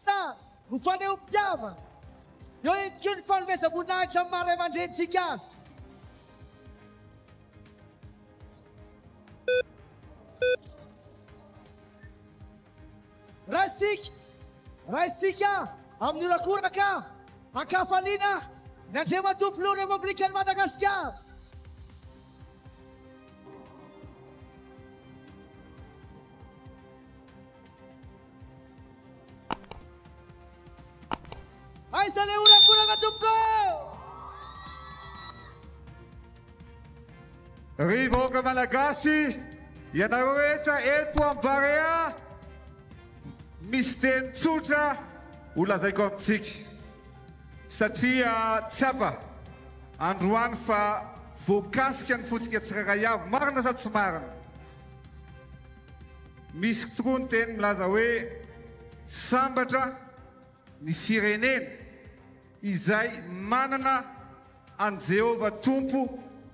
star ho fanehoam-pitiavana. Eo ihany koa ny fanomezam-boninahitra amin'ny maha ray aman-drenintsika azy. Raisintsika, raisintsika amin'ny horakoraka an-kafaliana ny Andriamatoa Filohan'ny Repoblikan'i Madagasikara. Aiza le horakoraka tompoko? Ry vahoaka Malagasy, ianareo rehetra eto amin'ny Barea, misy teny tsotra ho lazaiko amintsika, satria tsapa androany fa voakasika ny fontsika tsirairay avy, marina sa tsy marina? Misy tokoa ny teny milaza hoe sambatra ny firenena izay manana an'i Jehovah Tompo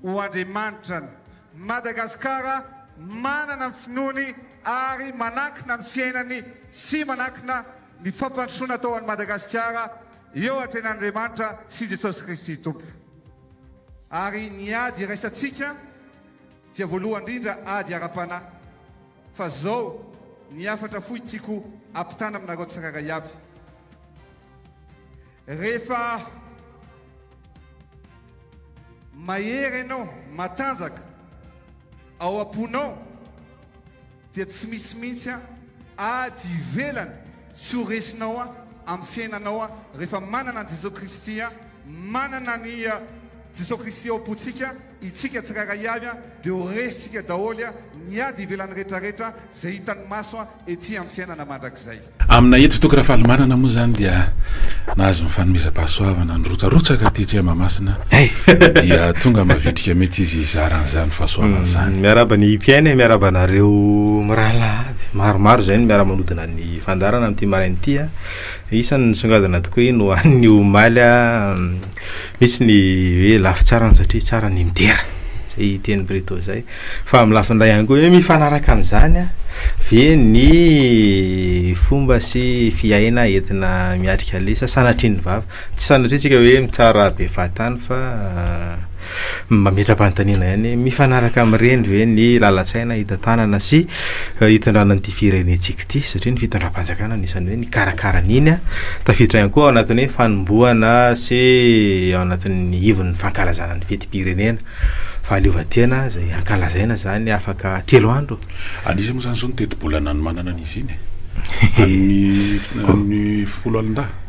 ho Andriamanitrany. Madagasikara manana ny finoany ary manankina ny fiainany sy manankina ny fampandrosoana atao an'i Madagasikara eo atrehin'Andriamanitra sy Jesosy Kristy Tompo. Ary ny ady iraisantsika dia voalohany indrindra ady ara-panahy. Fa zao ny hafatra fohy tiako ampitana aminareo tsirairay avy. Rehefa mahery ianao, matanjaka ao am-ponao dia tsy misy mihitsy ady ivelany tsy ho resinao amin'ny fiainanao rehefa manana an'i Jesoa Kristy, manana an'i Jesoa Kristy ao am-pontsika itsika tsirairay avy dia ho resintsika daholo ny ady ivelany rehetrarehetra izay hitan'ny maso ety amin'ny fiainana mandrakizay. Amina eto Toky Rafalimanana moa izany dia nahazo ny fanomezam-pahasoavana nirotsarotsaka tetsy Mahamasina dia tonga mavitrika mihitsy izy hizara an'izany fahasoavana izany. Miarahaba ny mpihaino e, miarahaba anareo mirahalahy aby. Maromaro izay no miara-manodina ny fandaharana amin'ity maraina ity a. Isan'ny nisongadina tokoa iny ho an'ny omaly a. Misy ny hoe lafy tsarany satria tsara ny midera, zay teny Brito zay. Fa amin'ny lafiny iray ihany koa hoe mifanaraka amin'izany ve ny fomba sy fiaina entina miatrika le sa sanatria ny vava. Tsy sanatria tsika hoe mitsara be fahatany fa mametra-panontaniana ihany hoe mifanaraka amin'ireny ve ny lalan-tsaina hitantanana sy hitondrana an'ity firenentsika ity satria ny fitondram-panjakana no isan'ny hoe nikarakara an'iny. Tafiditra ihany koa ao anatin'ny hoe fanombohana sy ao anatin'ny ivon'ny fankalazana ny fetim-pirenena fahaleovantena izay ankalazaina izany afaka telo andro. An'iza moa izany izao ny tetibola nanomanana an'izy iny e? An'ny an'ny foloalindahy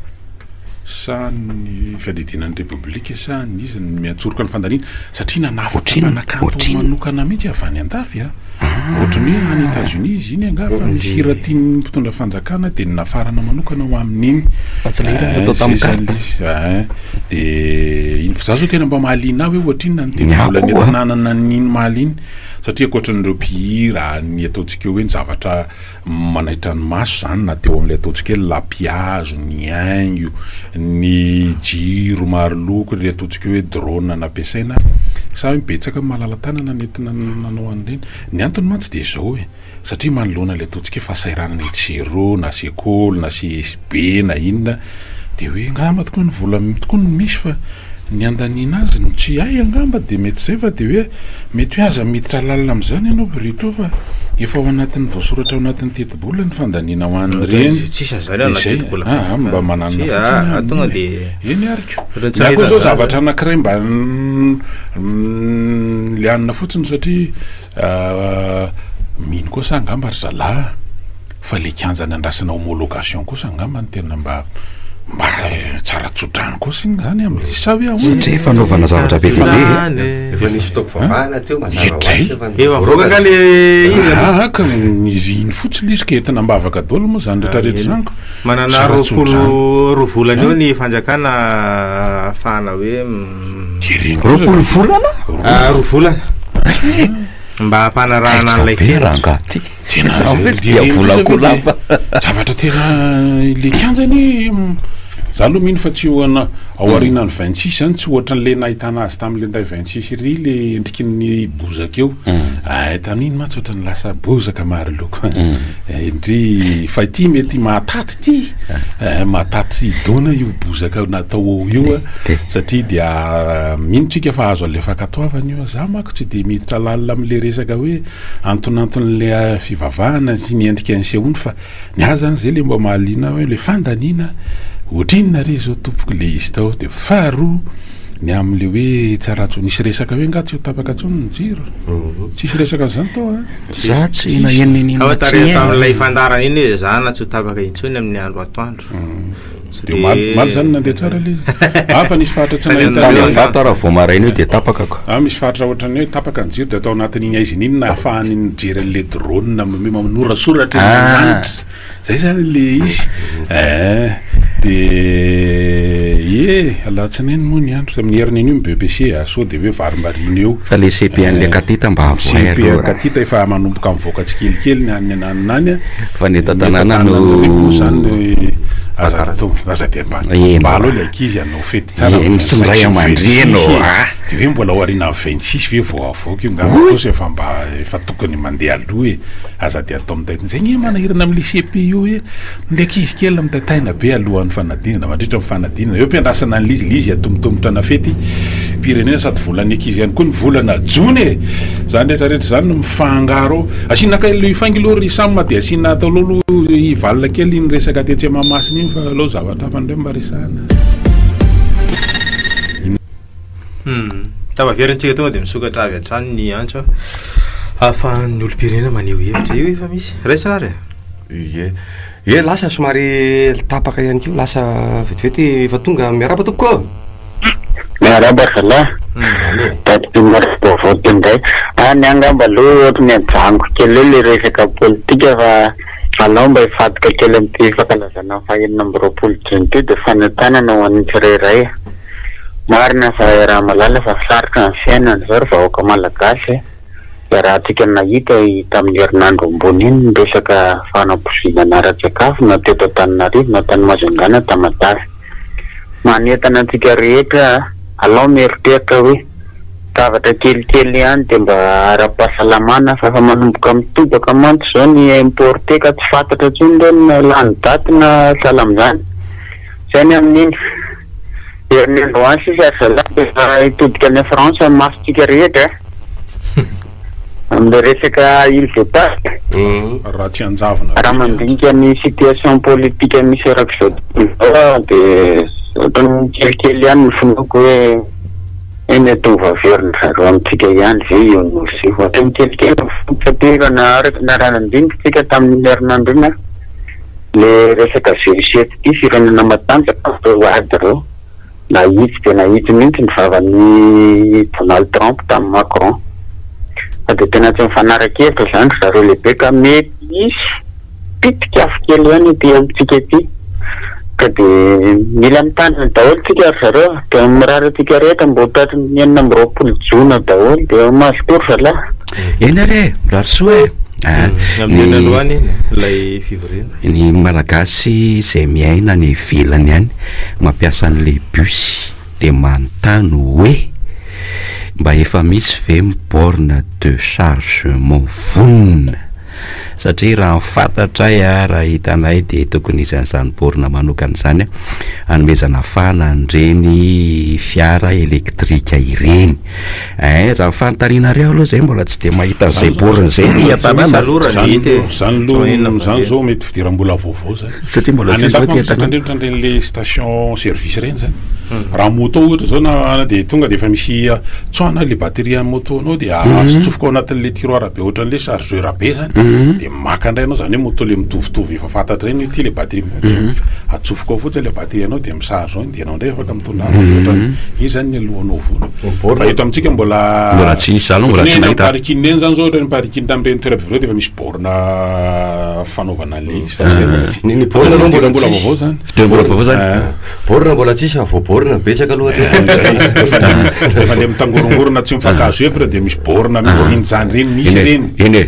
sa ny fiadidiana ny Repoblika sa an'iza no miantsoroka ny fandaniana? Satria nanavotra mpanakanto manokana mihitsy avy any an-dafy a! Ohatran'ny hoe any Etats-Unis izy iny angaha fa misy hira tian'ny mpitondra fanjakana dia nafarana manokana ho amin'iny. Fa tsy ilay hira natao tamin'ny carte. Ein, dia iny fa za zao tena mba mahaliana ahy hoe ohatrinona ny tetibola nentina an'iny omaly iny satria ankoatran'ireo mpihira, ny ataontsika hoe ny zavatra Manaitra ny maso izany na teo amin'ilay ataontsika hoe lapihazo, ny haingo, ny jiro maro loko, ilay ataontsika hoe drone nampiasaina. Sa hoe betsaka ny malala-tanana nentina nanao an'ireny. Ny antony mantsy dia izao e, satria manoloana ilay ataontsika hoe fahasahiranana etsy sy eroa, na sekoly, na CSB, na inona, dia hoe angamba tokoa ny vola tokoa no misy fa ny andaniana azy no tsy hay angamba dia mety izay fa dia hoe mety hoe aza miditra lalina amin'izany ianao Brito fa efa ao anatin'ny voasoratra ao anatin'ny tetibola ny fandaniana ho an'ireny Tsisy an'izany ao anaty Izay, tetibola ah, ah, fanjakana. mba mananona Tsy, fotsiny ah, aho tonga amin'iny e. dia Eny ary ko. Raha tsy Ny ahy koa ahita izao an'izany zavatra anankiray mba lianina fotsiny satria Mino kosa angamba ry zalahy fa le kianja nandrasana homologation kosa angamba no tena mba mba tsara tsodrano kosa iny zany amle sa hoe ahoana? Satria efa anaovana zavatra be dia be e. Efa nisy fotoam-pivavahana teo mazava ho azy Efa voaroaka nga le izy aloha. Ah ka izy iny fotsiny izy ka entina am-bavaka daholo moa zany rehetra rehetra zany ko. Manana Tsara tsodrano. 20 roa volana eo ny fanjakana ahafahana hoe 20 volana? Roa volana. Mba hampanarahana an'ilay Taitra be fenitra. rangahy ty. Tena Za hoe tsy dia dia ireny vola kosa koa ve dia lava. Zavatra tena le kianja anie. Za aloha mino fa tsy ho ana ao aorianan'ny 26 zany tsy ohatran'le nahitana azy tamin'le nday 26 iry le endriky ny bozaka eo. Ay tamin'iny mantsy ohatran'ny lasa bozaka maro loko. Ndry fa ity mety mahataty ity. Eh, mahataty dona io bozaka natao ao io satria dia mino tsika fa azo alefa ankatoavana io. Za manko tsy dia miditra lalina amin'le resaka hoe antonanton'le fivavahana sy ny endrika nisehoany fa Ny ahy zany zay le mba mahaliana ahy hoe le fandaniana ohatrinona re zao tompoko le izy tao de faharoa ny amle hoe tsy aratsy nisy resaka hoe nga tsy ho tapaka tsony ny jiro tsisy resaka an'izany tao a Za tsy naheno niniana Ao tsy tary nihaino. tamin'ilay fandaharana iny hoe zana tsy ho tapaka intsony amin'ny andro atoandro. De omaly omaly zany nandeha tsara le izy ah fa nisy faritra tsy nahita Tany le Ivato ary vao maraina io dia tapaka ko. Ah misy faritra ohatran'ny hoe tapaka ny jiro dia tao anatin'iny haizina iny nahafahany nijery an'le drone manorasoratra eny Ah. lanitra zay zany le izy eh de ie alatsinainy moa ny andro amin'ny heriny an'io ny BEPC ah sao de hoe varimbariana eo. Fa le CP an'le katita mba avohay CP aloha. katita efa manomboka mivoaka tsikelikely ny any ananona any. Fa ny eto an-tanàna no Antananarivo moa zany aza atao aza dia mba Eny mba mba. aleo le ankizy hanao fety tsara Eny amin'ny tsy ny ray 25 sy aman-dreny 26 e. ah. De hoe mbola ao aorianan'ny 26 ve vao avoaka io ngamba kosa efa mba efa tokony mandeha aloha e. Aza dia atao mitaitaina. Zay nge manahirana amin'le CP io hoe le ankizy kely mitaitaina be alohan'ny fanadinana, mandritra ny fanadinana. Eo am-piandrasana an'le izy, le izy atomotomotra ana fety pirenena sady volan'ny ankizy ihany koa ny volana jona e. Zany rehetra rehetra zany no mifangaro ao. Asiana kely faingo aloha ry Sam dia asiana atao aloha aloha hivalona kely iny resaka tetsy Mahamasina iny fa aleo zavatra hafa indray mba resahana. Tafaverina-tsika tonga dia misokatra avy hatrany ny antso ahafahan'ny olom-pirenena maneho hevitra. Io efa misy. Raisina ary e. Ie. Ie, lasa somary tapaka ihany koa, lasa vetivety efa tonga. Miarahaba tompoko ô! Miarahaba ry zalahy. Daty vaovao teo indray. Ah, ny ahy angamba aloha ohatry ny ajanoko kely eo ilay resaka politika fa alao mba hifadika kely amin'ity fankalazana ny faha 26 jona ity dia fanentanana ho an'ny tsirairay. Marina fa iaraha-mahalala fa sarotra ny fiainana izao ry vahoaka malagasy e. Iarahantsika nahita tamin'ny herinandro ambony iny ny resaka fanampoizinana ara-tsakafo na teto Antananarivo na tany Majunga na Tamatave. Manentana antsika rehetra alao mieritreritra hoe zavatra kelikely ihany dia mba ara-pahasalamana fa efa manomboka mitobaka mantsy izao ny importé ka tsy fantatra intsony ireny na lany daty na sahala amin'izany. Izay ny amin'iny. Herinandro any sisa ry zalahy dia efa hitodika any France ny masontsika rehetra amin'ilay resaka île de Pâques. Raha tsy hanjavona be Raha ny andro. mandinika ny situation politique misy erak'izao tontolo izao aho dia ohatran'ny kelikely ihany ny finoako hoe hoe mety ho voaverin-dry zareo amintsika ihany ve io nosy io. Ohatran'ny kelikely ny finoako satria raha naharaka raha nandinika isika tamin'iny herinandro iny an, le resaka G7 ity firenena matanjaka ireo ady ireo. Nahitsy dia nahitsy mihitsy ny vavan'i Donald Trump tamin'i Macron. Fa dia tena tsy mifanara-kevitra izany ry zareo lehibe ka mety hisy pitik'afo kely ihany ety amintsika ety. Ka dia mila mitandrina daholo tsika ry zareo a. Dia mirary antsika rehetra mba ho tratry ny 26 jona daholo dia mazotoa ry zalahy. Eny ary e, mirary soa e. Ah, Amin'ny ny- aloha any iny ilay fivoriana. Ny Malagasy izay miaina any ivelany any mampiasa an'ilay bus dia manontany hoe mba efa misy ve ny borne de chargement vonona? Satria raha ny fantatray raha hitanay dia tokony hisy an'izany borne manokana izany hanomezana fahana an'ireny fiara elektrika ireny. Eh, raha ny fanontanianareo aloha zay mbola tsy dia mahita an'izay borne izay ety an-tanàna. Zany zany aloha zany zao mety fidiram-bola vaovao zany. Satria mbola Any tsisy an-dafy ety manko an-tanàna. ohatran'ireny ohatran'ireny le station service ireny zany. Raha moto ohatra zao na dia tonga dia efa misy tsoahana le batterie amin'ny moto anao dia atsofoka ao anatin'le tiroir be ohatran'le chargeur be zany. Dia maka indray anao zany hoe moto le mitovitovy efa fantatra ireny hoe ity le batterie dia atsofoka ao fotsiny le batterie anao dia mi-charge ao iny dia ianao indray afaka mitondra azy ohatran'ny iny zany ny alohanao vola. Fa eto amintsika mbola Mbola tsy nisy, za aloha mbola tsy ohatran'ny hoe nahita. parking eny zany zao ohatran'ny parking tamin'ireny toeram-pivoria dia efa misy borne fanaovana an'le izy fa zay mbola tsy Ny borne aloha mbola mbola tsisy. vaovao zany. Fidiram-bola vaovao zany. Borne mbola tsisy fa vao borne betsaka aloha hatreto. Rehefa le mitangorongorona tsy mifankahazo hevitra dia misy borne misy rinjany ireny misy Eny e, ireny. eny e.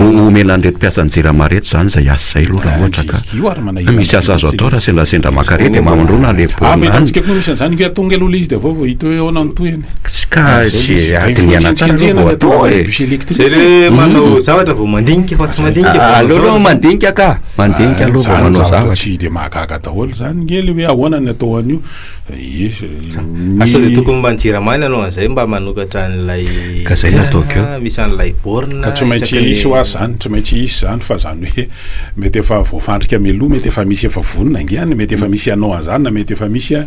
Omen'Andriamanitra. an'ireto mpiasan'ny Jirama ireto izany izay asa izay aloha raha ohatra ka Io ary manahirana misy asa azo atao raha sendrasendra mankarety dia mamondrona le Ah, borne fa any. hitantsika koa misy an'izany nge tonga aloha le izy dia avy eo vao hita hoe ahoana ny tohiny. Ka tsy adinihana tsara aloha vao atao e. Bus électrique. Zay le manao zavatra vao mandinika fa tsy mandinika vao manao Aleo aloha zavatra. mandinika ka, mandinika aloha vao Zany manao zavatra zavatra. tsy dia mahagaga daholo zany nge le hoe ahoana ny atao an'io. Izy Asa dia tokony mba ny Jirama ny hanao an'izay mba manokatra an'ilay Ka zay no ataoko eo. Misy an'ilay borne Ka tsy maintsy isaky ny- hisy hoa zany, tsy maintsy hisy zany fa zany hoe mety efa voafandrika mialoha, mety efa misy efa vonona ange any, mety efa misy hanao an'izany na mety efa misy a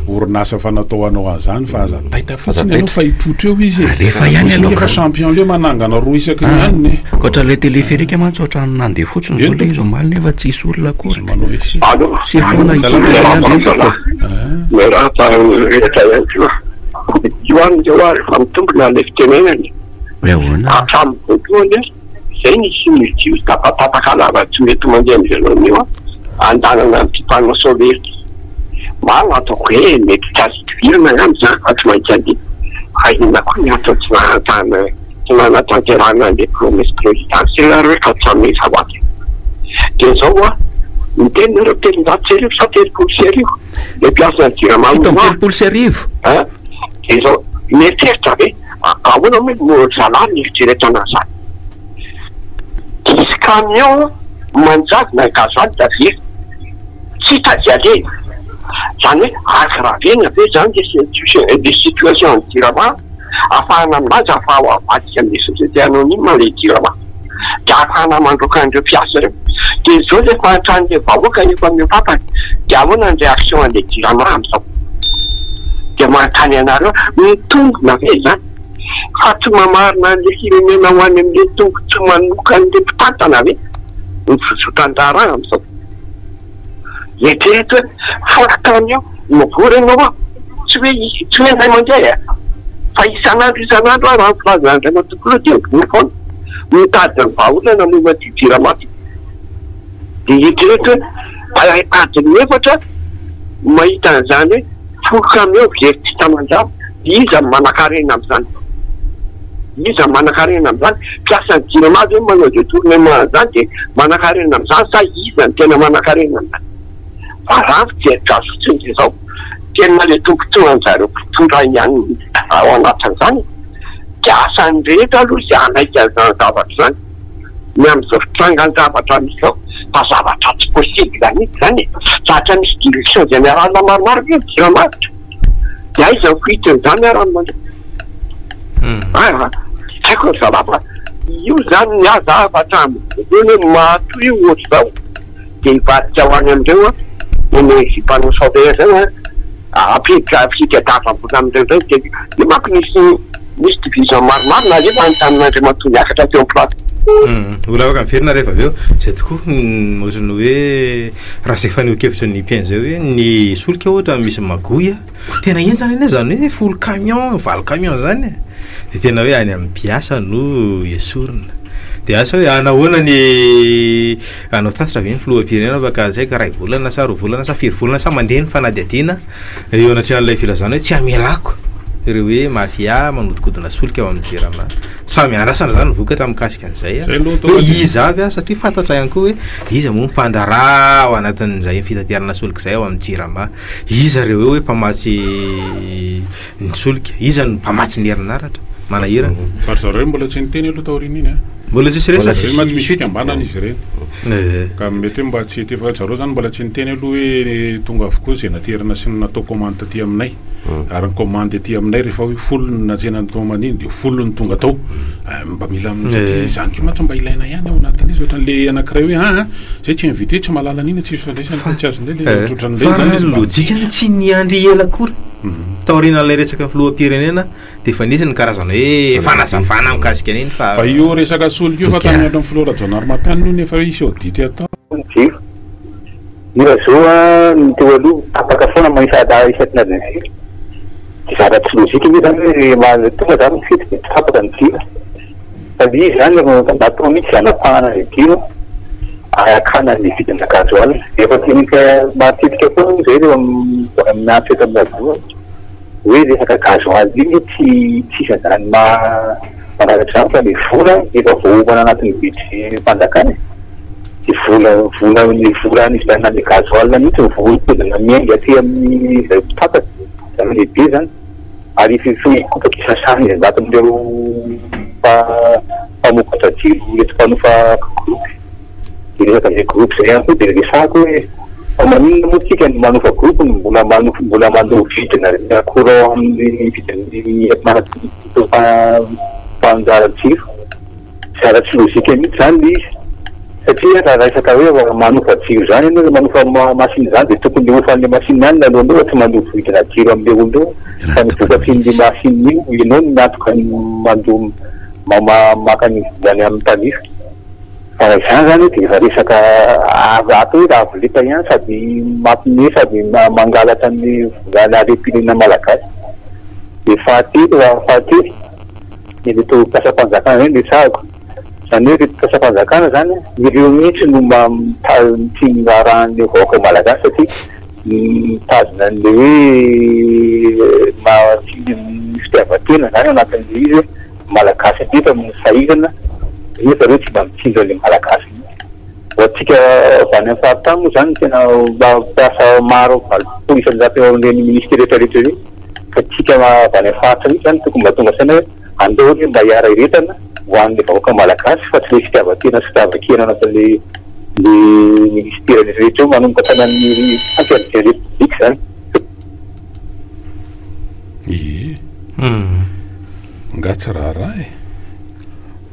orinasa efa natao hanao an'izany fa aza taitra fotsiny ianao fa hipoitra eo izy e. Alefa ihany Isika aloha. efa champion leo manangana roa isaky ny hanina e. Ankoatra ilay téléphérique mantsy ohatran'ny nandeha fotsiny izao ilay izy omaly nefa tsisy olona akory. Manao essai. Allô? Sy foana Salama. hipoitra ihany Salama, tompoko. salama. Miarahaba rehetra ihany koa. Io any izao ary efa mitombina ilay fitenenana. Hoe ahoana? Hatramin'ny voalohany, izay nisy ny jiro tapatapaka lava tsy mety mandeha amin'izay laoniny io, andanana amin'ity panneau solaire ity. Maro ataoko hoe mety tsy azo idivirana angamba izany fa tsy maintsy andeha. Fa inona koa ny antony tsy nahatana tsy nanatanterahana an'ilay promesse présidentielle ary hoe ka tsy hanome zavatra. Dia izao an, miteny nareo 1300 sa 1030 ilay mpiasan'ny Jirama omaly. 1037. An, dia izao, mieritreritra ve, ahoana moa no zalahy ny eritreretana an'izany? Hisy camion manjavona ny gasoil dia very, tsy hita izay aleha. Izany hoe aggravena ve izany le situation an'ny Jirama ahafahana milaza fa ao avadika amin'ilay société anonyme ilay Jirama, dia ahafahana mandroaka an'ireo mpiasa ireo. Dia izao ilay fahantran'ilay vahoaka efa mihoa-pampana, dia ahoana ny réaction an'ilay Jirama amin'izao? Dia manontany anareo aho, mitombina ve izany? Fa tsy mamarina an'ilay firenena ho any amin'ilay tombontsoa manokan'ilay mpitantana ve ny fizotran-draharaha amin'izao? Eritrereto hoe folo camion mivory ianao an, tsy hoe tsy hoe indray mandeha e, fa isan'andro isan'andro aho raha ny filazan'Andriamatoa Filoha dia mivory foana, mitady ny vahaolana momba ity jirama ity. Dia eritrereto hoe adiny efatra mahita an'izany hoe folo camion very tsy hita manjary, dia iza no manankarena amin'izany? Iza no manankarena amin'izany? Mpiasan'ny jirama ve no manao détournement an'izany dia manankarena amin'izany sa iza no tena manankarena amin'izany? Fa raha ny fijeriko azy fotsiny dia izao, tena ilay tombontsoan-jareo mpitondra ihany no ao anatin'izany e! Dia asan'ny rehetra aloha izay hanaiky an'izany zavatra izany ny amin'izao fitrangan-javatra misy izao fa zavatra tsy possible mihitsy izany e! Zatra misy direction générale maromaro ve ny jirama? Dia aiza ny fuite-n'izany ary mandeha? Ah, tsy haiko ry zalahy fa io izany ny ahy za efa hatramin'ny voalohany hoe matoa io ohatr'izao dia hivadika ho any amin'ireo an, énergie panneau solaire ireo an, hampiditra fitadiavam-bola amin'ireo indray dia io manko nisy nisy division maromaro nalefa any tamin'Andriamatoa niakatra teo amin'ny plateau. Mbola afaka miverina rehefa avy eo. Izay tokoa ohatran'ny hoe raha izay fanehoan-kevitra ny mpihaino izay hoe ny solika ohatra misy magouille. Tena henjana anie zany hoe folo camion, valo camion zany e. Dia tena hoe any amin'ny mpiasa no esorina. Dia asa hoe anahoana ny hanao tatitra ve ny filoham-pirenena afaka tsy haiko iray volana sa roa volana sa firy volana sa mandeha ny fanadihadiana eo anatrehan'ilay filazana hoe tsy hamelako ireo hoe mafia manodikodina solika ao amin'ny jirama. Samy andrasana zany ny vokatra mikasika an'izay Zay aloha hoe tonga dia- iza avy satria fantatra ihany koa hoe iza moa ny mpandraharaha ao anatin'izay fitaterana solika izay ao amin'ny jirama. Iza ireo hoe mpamatsy ny solika? Iza no mpamatsy ny herinaratra? Manahirana. Fa ry zareo mbola tsy niteny aloha taorian'iny an. Mbola tsisy resaka. Ireny mantsy misy fikambanana izy ireny. Eh. Ka mety hoe mba tsy fa ry zareo zany mbola tsy niteny aloha hoe tonga avokoa izay naterina sy ny natao commande taty aminay. Ary ny commande aty aminay rehefa hoe folo ny natsena ny commande dia folo ny tonga tao. Mba mila satria izany koa mantsy mba ilaina ihany ao anatin'izy ohatran'ilay anankiray hoe aa zay tsy invité tsy mahalala an'iny tsy ifandraisana fa tsy azon'ilay ilay Eh, ohatran'ilay fa zany raha izy ny mba lojikany tsy niandry ela akory taorian'ilay resaka filoham-pirenena dia efa nisy ny karazana hoe fanazavana mikasika an'iny fa Fa io resaka solika io fa tamin'ny andron'ny filoha Rajaonarimampianina io nefa hoe hisy audit atao. Jiro. Io réseau ny teo aloha tapaka foana manisa isaky ny adiny firy. Dia zavatra tsy logique anie zany hoe tonga zany ny fety dia tapaka ny jiro. Fa le izy zany natao mihitsy hanapahana ny jiro ary hakana ny vidina gasoil. Efa tenika matetika koa moa zay rehefa miantso eto amin'ny radio hoe resaka gasoil iny tsy tsisy an'izany maha. Manaraka izany fa ilay vola efa voaomana anatin'ny budget-mpanjakana e. Dia vola vola ny vola nividianana ilay gasoil mihitsy no voahodinkodina miainga aty amin'ny izay mpitantana, izany hoe lehibe izany. Ary efa hikopaka isasahana isan-jaton'ireo mpamokatra jiro ireto mpanofa groupe. Dia resaka izay groupe izay ihany koa dia resahako hoe fa maninona moa tsika no manofa groupe no mbola manofa mbola mandoa vidina courant amin'ny vidin'ny mpanjara jiro. Zara tsy logique mihitsy izany ilay izy satria raha resaka hoe manofa jiro izany ianao, manofa machine izany dia tokony ilay hofan'ilay machine ihany no aloanao fa tsy mandoa vidina jiro amin'ilay olona eo fa ny vokatrin'ilay machine io ianao no miantoka ny mandoa maka ny volany amin'ny mpanjifa. Fa raha izany izany dia efa resaka atao hoe avo lenta ihany sady mampime sady mangalatra ny volan'ny harem-pirenena malagasy. Dia fahatelo, fahatelo, ireto mpiasam-panjakana ireny resahako. Izany hoe ireto mpiasam-panjakana izany, ireo mihitsy no mba tsy miraharaha ny vahoaka malagasy satria mitazona an'ilay hoe maha tsy ny fitiavan-tena izany ao anatin'ilay izy hoe Malagasy aty efa sahirana nefa ireo tsy mba mitsinjo an'ilay Malagasy mihitsy. Ho antsika avy any amin'ny faritany moa izany tena mba mpiasa maro 80% eo amin'ireny minisitera rehetra rehetra ireny ka tsika avy any amin'ny faritra mihitsy izany tokony mba tonga saina hoe andao re mba hiara-hiretana ho an'ilay vahoaka Malagasy fa tsy ilay fitiavan-tena sy fitiavan-kena anatin'ilay ilay minisitera rehetra rehetra eo manomboka hatrany amin'ny hatrany amin'ny République izany. Ie. Nga tsy raharaha e.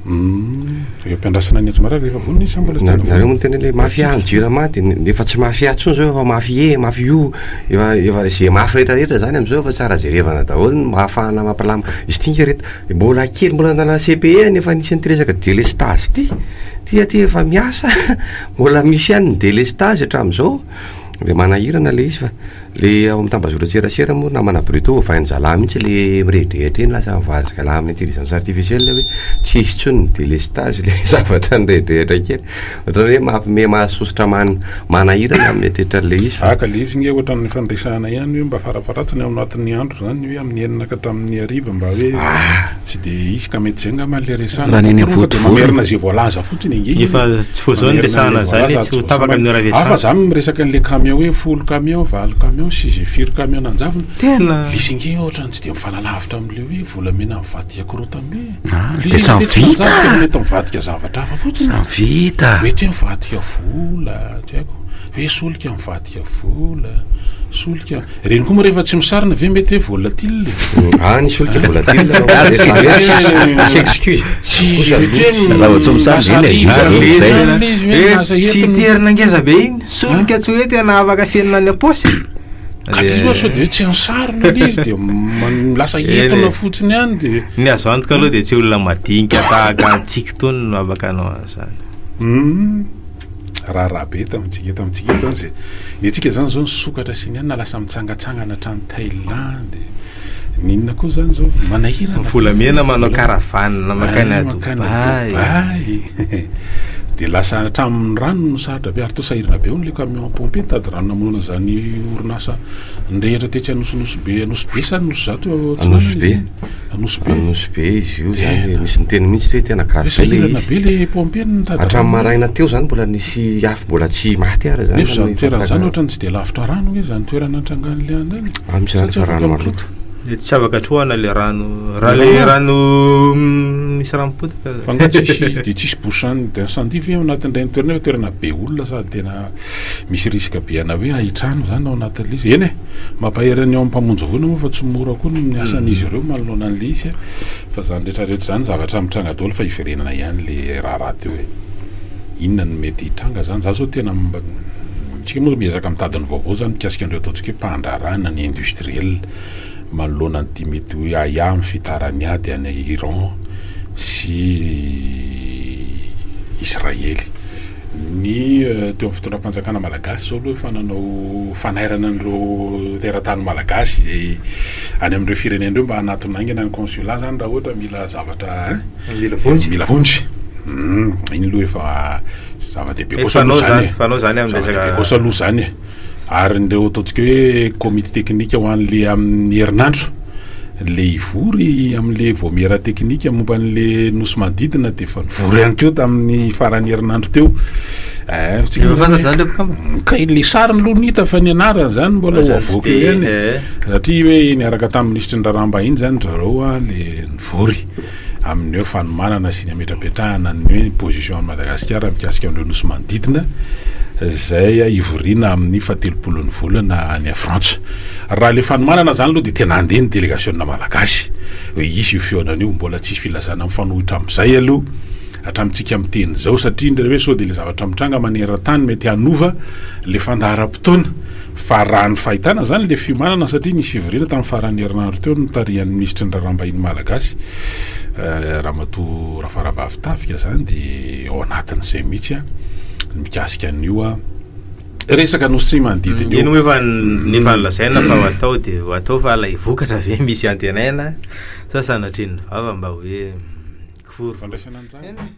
Humm. Eo am-piandrasana ny antsomara rehefa vonona izy sa mbola tsy tena vonona? Nareo moa niteny hoe mafia ny jirama dia efa tsy mafia intsony zao efa mafie, mafio, efa efa ze mafy rehetra rehetra zany amizao efa tsara jerevana daholo ny mba ahafahana mampilamina. Izy ity nge reto mbola kely mbola nandalana CPE any efa nisy an'ity resaka delestazy ity, ty aty efa miasa mbola misy ihany ny delestazy hatramizao de manahirana le izy fa. Le ao amin'ny tambazotran-tserasera moa namana Bruto ovain'ny zalahy mihitsy le mirehidrehitra iny lasa mivadika lahy amin'ny intelligence artificielle hoe tsy hisy intsony ny délestage le zavatra nirehidrehitra kely. Ohatran'ny hoe mampime mahasosotra man- manahirana amin'ny eritreritra an'le izy fa. Haka le izy nge ohatran'ny efa niresahana ihany hoe mba farafaharatsiny ao anatin'ny andro zany hoe amin'ny enina ka hatramin'ny hariva mba hoe tsy de hisy ka mety zay angamba le resahana Raha ny eny fa tonga de Vontovorona. mamerina ze voalaza fotsiny ange iny Efa e. tsy vao zao ny Mamerina resahana an'le an'izany voalaza tsy ho tsy tapaka amin'ny ora voasamana. Hafa fiasana. zany miresaka an'le camion hoe folo camion, valo camion sy ze firy camion nanjavona. Tena. Izy nge ohatrany tsy de mifanalavitra amle hoe volamena mivadika korotam-be. Ah, Le de izy samy nge tsy vita. manjary fa mety mivadika zavatra hafa fotsiny. Samy vita. Mety hoe mivadika vola, tsy haiko. Hoe solika mivadika vola, solika. Ireny koa moa rehefa tsy misarona ve mety hoe volatile e? Ah, ny solika volatile. Misy excuse. Tsy izy mety hoe Raha vao tsy misarona lasa iny e, rivotra izay. be ihany ilay izy hoe lasa Tsy entiny. terina ngeza be iny. Solika tsy hoe tena afaka fenina any am-paosy. Ka ilay izy oa sao dia hoe tsy nisarona ilay izy dia man- lasa entona fotsiny ihany dia. Ny azo antoka aloha dia tsy olona madinika tahaka antsika itony no afaka hanao an'izany. Hum. Raharaha be eto amintsika eto amintsika eto zany zay. Ny antsika zany zao nisokatra sy ny anona lasa mitsangatsangana hatrany Thaïlande. Ny inona koa zany zao manahirana. Ny volamena manao caravane mankany Ah, mankany Dubaï. Dubaï. Dia lasa hatramin'ny rano no sarotra be ary toa sahirana be hono ilay camion à pomper nitady rano namonoana izany orinasa nirehitra tetsy Anosinosy-be Anosibe sa Anosizato Atsinanana Anosibe. izy iny? Anosibe. Anosibe izy io zany, nisy niteny mihitsy hoe tena grave be le Sahirana izy. be le pompier nitady Hatramin'ny rano. maraina teo zany mbola nisy afo mbola tsy maty ary zany. Nefa izany toerana izany ohatran'ny tsy dia lavitra rano nge izany toerana nitrangan'ilay andro iny. Ah, misy Sa rano tsy fa afaka rano mitroka? maloto. Dia tsy afaka trohana le rano, raha le rano misy ranom-potaka. Fa nga tsisy dia tsisy bouchon d'incendie ve ao anatin'ireny toerana ireny fa toerana be olona sady tena misy risque be ana hoe hahitrano izany ao anatin'ilay izy. Eny e! Mampahery ny ao amin'ny mpamonjy voina moa fa tsy mora koa ny asan'izy ireo manoloana an'ilay izy a! Fa izany rehetra rehetra izany zavatra mitranga daholo fa hiverenana ihany ilay raharaha teo hoe inona no mety hitranga izany. Za zao tena mba, isika moa miezaka mitady ny vaovao izany mikasika an'ireo ataontsika hoe mpandraharaha na ny industriel manoloana an'ity mety hoe ahiahy amin'ny fitaran'ny ady any Iran sy Israely. Ny teo amin'ny fitondram-panjakana malagasy izao aloha efa nanao fanairana an'ireo teratany malagasy izay any amin'ireo firenena ireo mba hanatona haingana ny consulat izany raha ohatra mila zavatra hein? Mila vonjy. Mila vonjy. Hum, iny aloha efa zava-dehibe kosa aloha izany e. Fanao izany amin'ny resaka. Zava-dehibe kosa aloha izany e. Ary ireo ataontsika hoe komity teknika ho an'le amin'ny herinandro. Le hivory amin'le vaomiera teknika momba an'le nosy manodidina dia efa nivory ihany koa tamin'ny faran'ny herinandro teo. Eh, tsika Efa fantatra zany le mpikambana? Kay le sariny aloha no hita fa ny anarany zany mbola ho Zany tsy avoaka de- eo ihany. eh. Satria hoe niaraka tamin'ny minisitry ny raharaham-bahiny zany ry zareo a, le nivory amin'ny hoe fanomanana sy ny hametrapetrahana ny hoe position an'i Madagasikara mikasika an'ireo nosy manodidina izay hivoriana amin'ny fahatelopolon'ny volana any Frantsa. Raha ilay fanomanana izany aloha dia tena handeha ny delegasiona malagasy hoe hisy io fihaonana io, mbola tsisy filazana mifanohitra amin'izay aloha hatramintsika miteny izao satria indray hoe sao dia ilay zavatra mitranga maneran-tany mety hanova ilay fandaharam-potoana fa raha ny fahitana izany ilay fiomanana satria nisy fivoriana tamin'ny faran'ny herinandro teo notarihan'ny minisitry ny raharaham-bahiny malagasy Ramatoa Rafaravavitafika izany dia ao anatin'izay mihitsy ny mikasika an'io resaka nosy manodidina io. Iny moa efa efa nolazaina fa ho atao dia ho atao fa ilay vokatra ve misy antenaina sa sanatrian'ny vava mba hoe kiforo. Fandraisana anjara.